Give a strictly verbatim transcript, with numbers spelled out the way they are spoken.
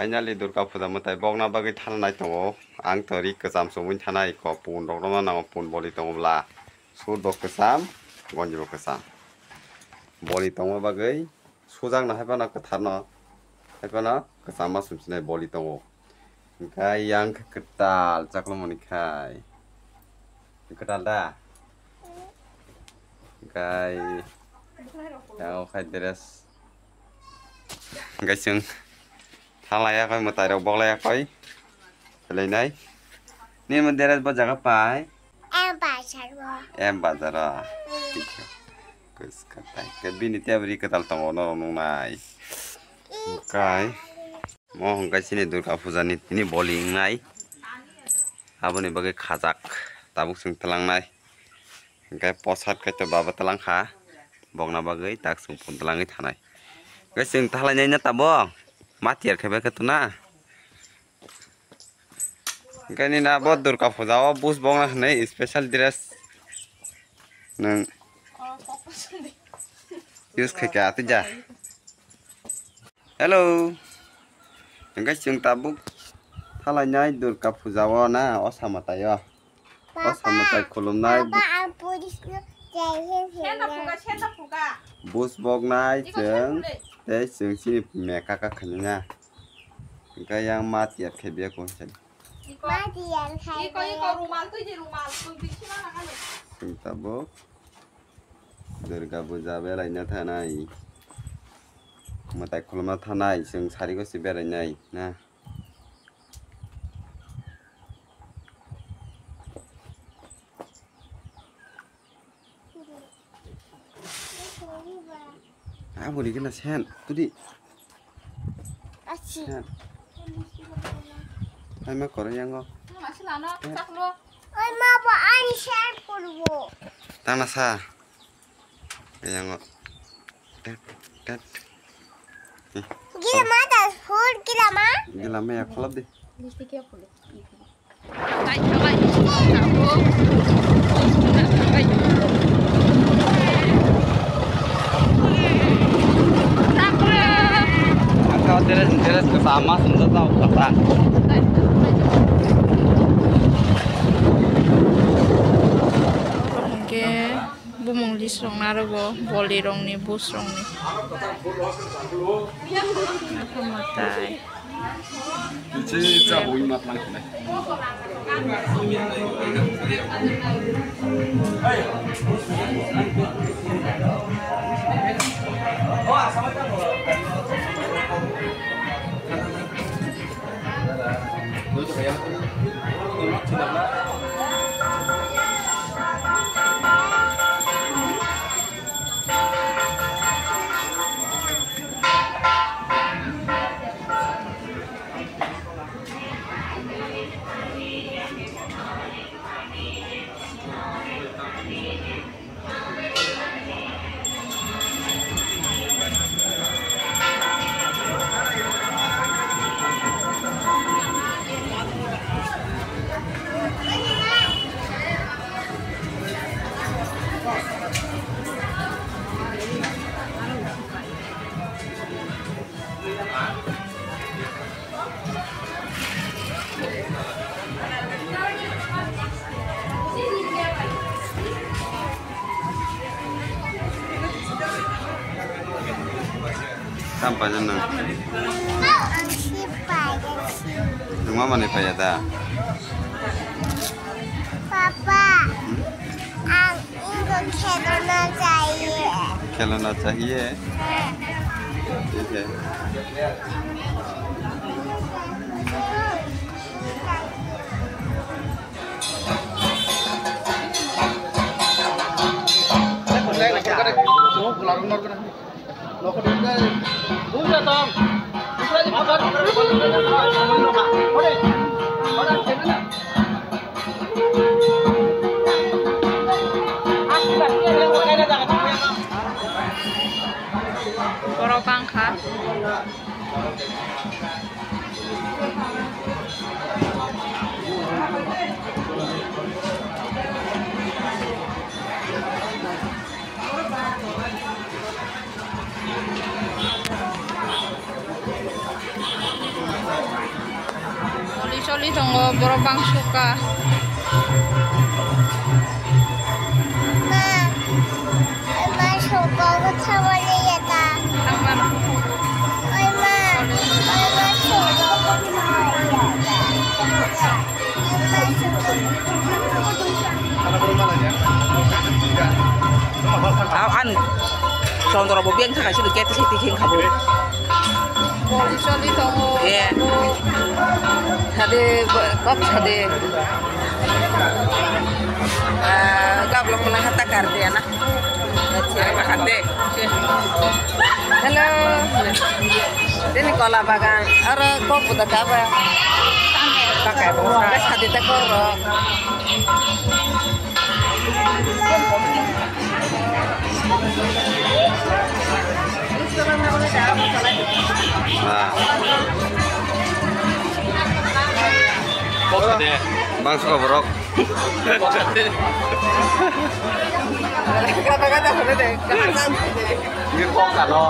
Finally Durga Puja mwtai bokna bagwi thananai tongo. Ang to ri kwcham chumui thanai, ko pun rok rwna nango, pun boli tongo bla. Sut bo kwcham, gonji bo kwcham. Boli tongma bagwi sujakno hai phano kwtharno, hai phano kwcham ma sumsinai boli tongo. Hwnkhe yang khe kwtal chaklomani khai. Kwtal da? Hwnkhe yang khai dress. Hwnkhe chwng thanglaiya koi, mwtai rok boklaiya koi. Belai nai. Nini dress bo jaga pai? M bazar o. M bazar o. Kwskang tai. Ke bini tebri kwtal tongo norok nungnai. Kai. Mo hwnkhe chini Durga Puja ni tini boli wngnai. Aboni bagwi khajak. Tabuk chwng twlangnai. Hwnkhe posad kaitor baba twlang kha. Bokna bagwi tak chwng pun twlangwi thanai. Hwnkhe chwng thalai nai na tabuk. Ma tiyar khe bai khe to na. Hwnkhe nini abo Durga Puja o bus bokna hwnwi special dress nwng use khai kha twi ja. Hello. Hwnkhe chwng tabuk thalainai Durga Puja o na, o Samatai o. O Samatai khulumnai. Baba, ang police no jai he he. Bus boknai chwng tei chwng chini mekha kha khainai na. Hwnkhe yang ma tiyar khe biya kung sani. Ma tiyar khai iko, iko, biya. Rumal twi di, rumal twi di, sima na kano. Chwng tabuk Durga Puja belaina thanai. Mwtai khulumna thanai, chwng sari gosi berainai na. Abo ni gana sen, tudi. Achi. Sen. Ai ma koro yango. Masih lana, Eh. Caklo. Oi ma, bo ani sen kurbo. Tana sa. Yango. Tet, tet. Gila ma, ta hur gila ma. Gila ma ya kholop di. Lipstick ya polo. Aka teres teres ke sama senjata kata. Hwnkhe bumung list rok narogo, boli rokni, bus rokni. Naithomatai. Tam pajan nang. Ang si pajan si. Nung mama ni paya da? Papa, ang Indo khelona chahiye. Khelona chahiye? Heh. Theek hai. Borok bangkha. Choli tongo, borok bangsuka. Ma, ma, soka ko thawani yata. Thangmano. Oi ma, oi ma, soka ko thawani yata. Oi ma, soka ko thawani yata. Ang, ang, Chandra bo beng thangkha sini kete sini tikhing kha bo. Bol choli tongo. Ye. Sade, kok sade. Ah, gablok mala hata kar diya na. Acha, hate. Hello. Ini kola bagan. Aro kok buta kaba. Pakai buta. Sade ta koro. Bangso borok. Kata kata hore de. Ini kok kano.